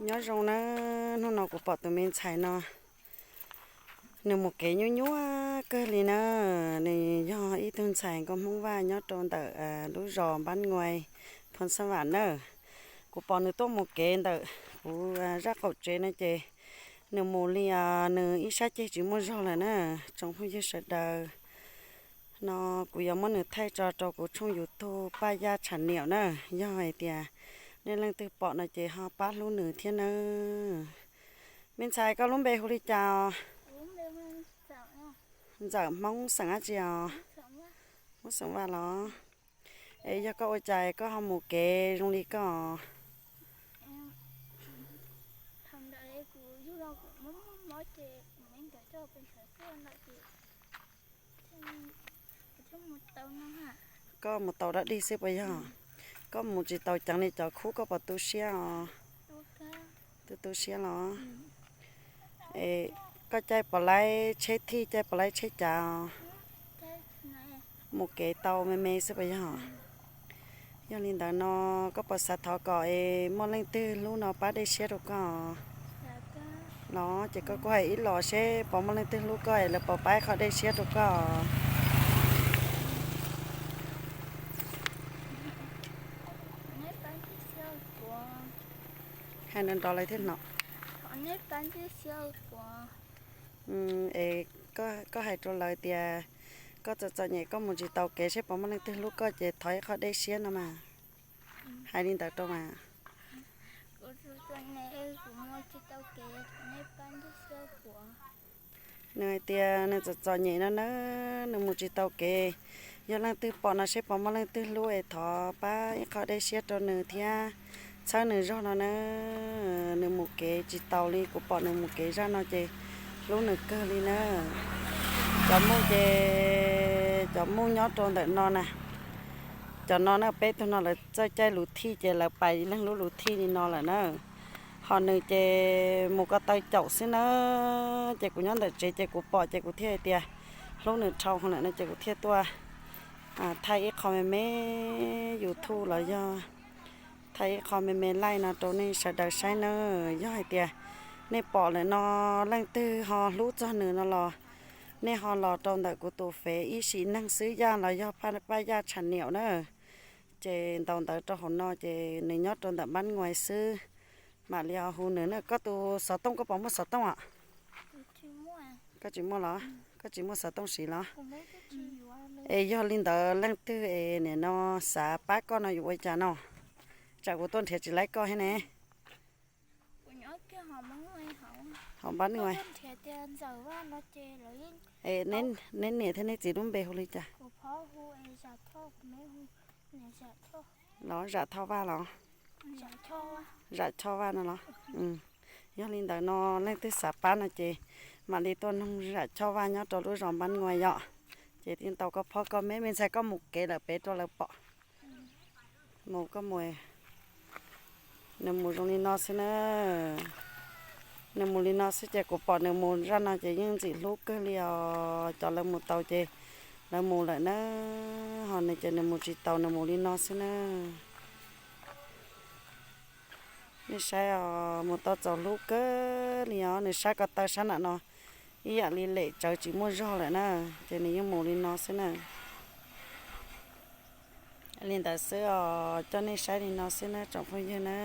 Nyob zoo na, hnub no kuv pom tus me ntxhais no, nws mus kev nyuaj nyuaj kawg li na. Nws yog ib tug ntxhais nkauj Hmoob Vaj nyob rau ntawm lub zos Npab Nguais, Phoos Xab Vam na. Kuv pom nws tuaj mus kev ntawm kuv zaj qaum tsev no ces nws mus li, nws ib sab ceg tsis muaj zog lawm na. Tsoom phooj ywg sawv daws, no kuv yuav muab nws thaij tso rau kuv tshooj YouTube Paj Yaj Tsham Niam na. Yog hais tias nej leej twg pom no ces ho pab hlub nws thiab nawb. Me ntxhais, koj lub npe hu li cas os? Ntxawm. Hmoob xeem dab tsi os? Hmoob xeem Vaj los? Es yog koj ua cas koj ho mus kev zoo li koj? Koj mus tau dab dig xwb puas yog? Koj mus tsis tau ceev li cov khub koj puas tu siab os? Tu tu siab los? Es koj caij puas laib tsheb thij, caij puas laib tsheb cav os? Mus kev tau me me xwb puas yog? Yog li ntawd no, koj puas xav thov kom es muaj leej twg hlub no pab dej siab rau koj los? Ces koj kuj hais ib los seb puas muaj leej twg hlub koj es lawv puas pab ib qho dej siab rau koj. Hais nrov nrov lawv thiaj hnov. Es koj hais rau lawv tias koj txom txom nyem koj mus tsis tau kev seb puas muaj leej twg hlub koj ces thov ib qho dej siab no mas. Hais li ntawd rau mas. Nws hais tias nws txom txom nyem no na, nws mus tsis tau kev. Yog leej twg pom no seb puas muaj leej twg hlub es thov pab ib qho dej siab rau nws thiab txhawb nws zog no na. Nws mus kev tsis taus li, kuv pom nws mus kev zaj no ces hlub nws kawg li na. Cov muj ces, cov muj nyob rau ntawm no na, cov no na, peb tug no lawv txawj caij luv thij ces lawv pais leej lub luv thij li no lawm na. Ho nws ces mus ko taw caum xwb na, ces kuv nyob ntawm tsev ces kuv pom ces kuv thiaj hais tias hlub nws dhau lawm no ces kuv thiaj tuaj thaij ib qho me me YouTube los yog thaij ib qho me me laij no rau nej sawv daws saib na. Yog hais tias nej pom lawm no leej twg ho hlub txog nws no los nej ho los rau ntawm kuv tus fev Ib Sim Neeg Xwb Yaj los yog Paj Yaj Tsham Niam na. Ces ntaus ntawv rau hauv no ces nws nyob rau ntawm Npab Nguais xwb, mam li ho hu nws na. Koj tus xov tooj koj puas muaj xov tooj os? Koj tsis muaj los? Koj tsis muaj xov tooj siv los? Es yog li ntawd leej twg es nim no xav pab koj no yuav ua cas no? Tsam kuv tuaj nrhiav tsis laib koj thiab ne. Hauv Npab Nguais. Es neb niam thiab neb txiv lub npe hu li cas? Los Zam Thoj Vaj los? Zam Choj Vaj no los? Yog li ntawd no leej twg xav pab no ces mam li tuaj noog Zam Choj Vaj nyob rau lub zos Npab Nguais yom. Ces tij tau koj phob koj meb, me ntxhais koj mus kev lawm pem rau lawv pom. Mus koj mus. Nws mus zoo li no xwb na. Nws mus li no xwb ces kuv pom nws mus zaj no ces yeej ntxim hlub kawg li os. Cov lawv mus tau ces lawv mus lawm na, ho nws ces nws mus tsis tau, nws mus li no xwb na. Nej saib os, mus tau txaus hlub kawg li os. Nws sab ko taw sab nram no ib yam li lem tsawv tsis muaj zog lawm na, ces nws yeej mus li no xwb na. Li ntawd xwb os, coj nej saib li no xwb na tsoom phooj ywg na.